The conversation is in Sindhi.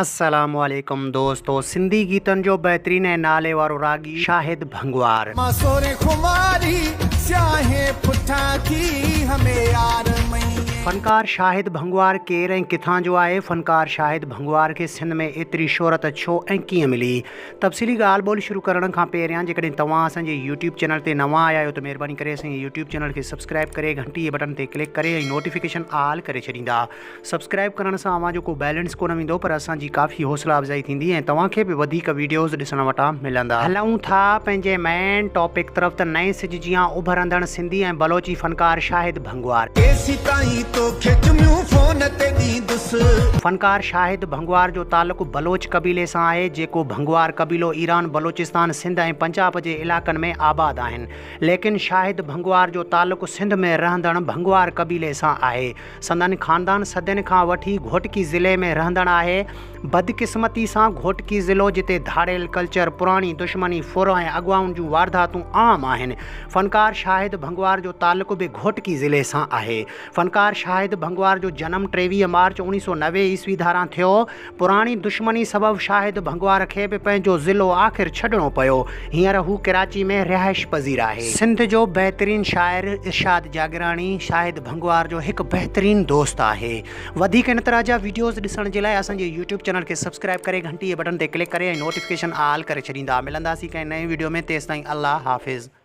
السلام عليڪم دوستو سنڌي گيتن جو بهترين ۽ نالي وارو راڳي شاهد ڀنگوار. مان سورهين خماري سياهين پٺان ٿي همي يار مئين. فنڪار شاهد ڀنگوار ڪير ۽ ڪٿان جو آهي؟ فنڪار شاهد ڀنگوار کي سنڌ ۾ ايتري شهرت ڇو ۽ ڪيئن ملي؟ تفصيلي ڳالهه ٻولهه شروع ڪرڻ کان پهريان جيڪڏهن توهان اسان جي يوٽيوب چينل تي نوان آيا آهيو ته مهرباني ڪري اسان جي يوٽيوب چينل کي سبسڪرائيب ڪري گهنٽي جي بٽڻ تي ڪلڪ ڪري ۽ نوٽيفڪيشن آل ڪري ڇڏيندا. سبسڪرائيب ڪرڻ سان اوهان جو ڪو بيلنس ڪونه ويندو پر اسان جي ڪافي حوصلا افزائي ٿيندي ۽ توهان کي به وڌيڪ ويڊيوز ڏسڻ وٽان ملندا. هلون ٿا پنهنجي مين ٽاپڪ طرف ته نئين سج جيان اڀرندڙ سنڌي ۽ بلوچي فنڪار شاهد ڀنگوار. ڪيسيتائين توکي چميون فون تي ڏيندس. فنڪار شاهد ڀنگوار جو تعلق بلوچ قبيلي سان آهي جيڪو ڀنگوار قبيلو ايران، بلوچستان، سنڌ ۽ پنجاب جي علائقن ۾ آباد آهن. ليڪن شاهد ڀنگوار جو تعلق سنڌ ۾ رهندڙ ڀنگوار قبيلي سان آهي. سندن خاندان صدين کان وٺي گهوٽڪي ضلعي ۾ رهندڙ آهي. بدقسمتي سان گهوٽڪي ضلعو جتي ڌاڙيل ڪلچر، پراڻي دشمني، ڦر ۽ اغوائن جون وارداتون عام آهن. فنڪار شاهد ڀنگوار جو تعلق به گهوٽڪي ضلعي سان آهي. فنڪار شاهد ڀنگوار جو جنم 23 مارچ 1990 عيسوي ڌاران ٿيو. پراڻي دشمني سبب شاهد ڀنگوار کي به پنهنجو ضلعو آخر ڇڏڻو پيو. هينئر هو ڪراچي ۾ رهائش پذير آهي. سنڌ جو بهترين شاعر ارشاد جاگيراڻي شاهد ڀنگوار جو هڪ بهترين دوست آهي. وڌيڪ ان طرح جا ويڊيوز ڏسڻ جي لاء اسان جي يوٽيوب چينل کي سبسڪرائيب ڪري گهنٽي جي بٽڻ تي ڪلڪ ڪري ۽ نوٽيفڪيشن آل ڪري ڇڏيندا. ملنداسين ڪنهن نئين ويڊيو ۾ تيستائين الله حافظ.